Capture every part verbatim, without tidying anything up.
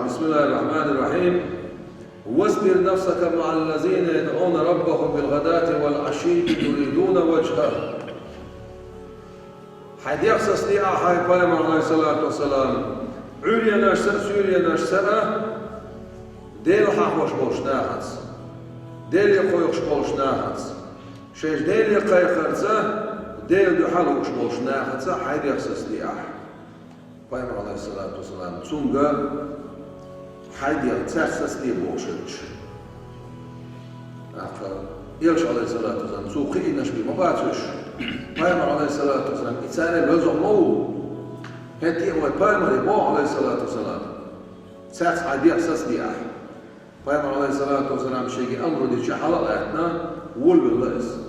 بسم الله الرحمن الرحيم. واصبر نفسك مع الذين يدعون ربهم بالغداة والعشي يريدون وجهه. Хьайн дегӀ сацаде ахь, хьай пайхамар, Ӏалайхиссалату вассалам, Ӏуьйренашца а, суьйренашца а, Дела хьахош болчу нахаца, Деле кхойкхуш болчу нахаца, шайша Деле кхайкхарца, Делан дуьхьа а лууш болчу нахаца хьайн дегӀ сацаде ахь. Пайхамар, Ӏалайхиссалату вассалам, цуьнга хьайн дегӀ цаьрца сацаде бохуш хилча. ТӀаккха Элча, Ӏалайхиссалату вассалам, цо кхиийнаш бен ма бац уьш. Пайхамар, Ӏалайхиссалату вассалам, и царел веза ма ву. ХӀетте а вай пайхамаре боху, Ӏалайхиссалату вассалам, цаьрца хьайн дегӀ сацаде ахь. Пайхамар, Ӏалайхиссалату вассалам, шега амру дича хьала а лаьттина, волавелла иза.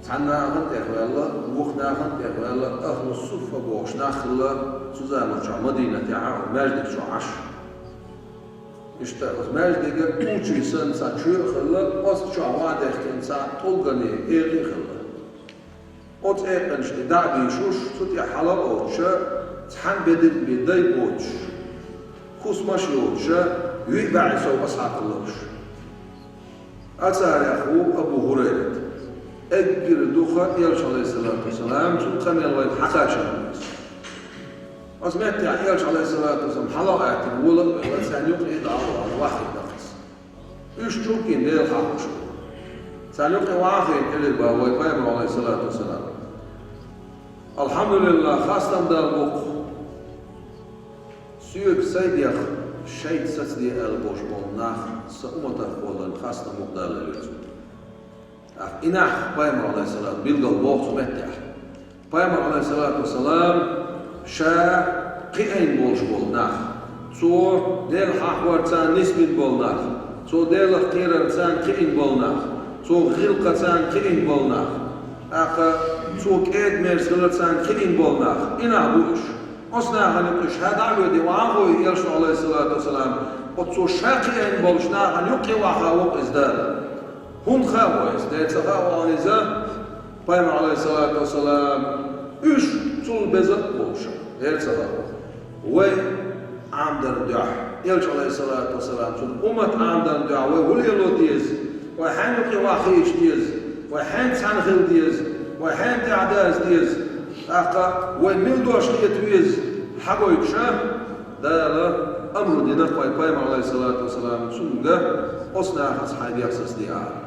Цхьана нахана тӀехваьлла, вукху нахана тӀехваьлла, ахьлу суффа бохуш нах хилла цу заманчохь Мадинатехь а, маьждиг чохь Ӏаш. Иштта оцу маьждига кучий санна цхьа чоь а хилла, оцу чохь ван дехкина цхьа тӀулгане экъа а хилла. Оцу экъанаш тӀе дӀа а буьйшуш, цу тӀе хьала а оцуша, цхьана бедарг бен дай а боцуш, хӀусамаш а йоцуша, юй баьӀе сов асхьаб хилла уьш. Царех ву Абу ХӀурайрат. Эггара дукха Элча, Ӏалайхиссалату вассалам, цуьнан къамел вайна хьакхачийна ву иза. Оцу меттехь Элча, Ӏалайхиссалату вассалам, хьала а гӀаьттина, вола а велла, царна юкъе а дӀа а вахана, вахийна даккхаза. Уьш чӀугӀа Дела хьахош бу. Царна юкъе вахийна элира боху вай пайхамар, Ӏалайхиссалату вассалам: «Алхьамдулиллах, хастам Далла бу-кх. Соьга сайн дегӀ шайца сацаде аьлла болуш болу нах сан умматах кхолларна хастам бу-кх Далла», — элира цо. ТӀаккха и нах пайхамар, Ӏалайхиссалам, билгал боху цу меттехь. Пайхамар, Ӏалайхиссалату вассалам, ша кхиийна болуш болу нах, цо Дела хьахорца нисбина болу нах, цо Делах кхерарца кхиийна болу нах, цо гӀиллакхца кхиийна болу нах, тӀаккха цо кӀеда-мерза хиларца кхиийна болу нах, и нах бу уьш. Оцу нахана юкъе ша дӀа а воьдий, вахана ву Элчано, Ӏалайхиссалату вассалам, оцу цо ша кхиийна болчу нахана юккъе ваха ву-кх иза Дала. ХӀунда хаьа вайна иза? Дера ца хаьа вайна иза, пайхамар, Ӏалайхиссалату вассалам, уьш цул беза а болуш, дера ца хаьа. Вай Ӏамдарна дуьхьа, Элча, Ӏалайхиссалату вассалам, цуьнан уммат Ӏамдарна дуьхьа вай хӀун лело деза, вай хьенан юкъе вахийча деза, вай хьенан цхьаьна хила деза, вай хьенан тӀаьхьа даза деза, тӀаккха вай мила дош хета веза хьагойтуш, Дала амру дина вай пайхамар, Ӏалайхиссалату вассалам, цуьнга оцу нахаца хьайн дегӀ сацаде ахь.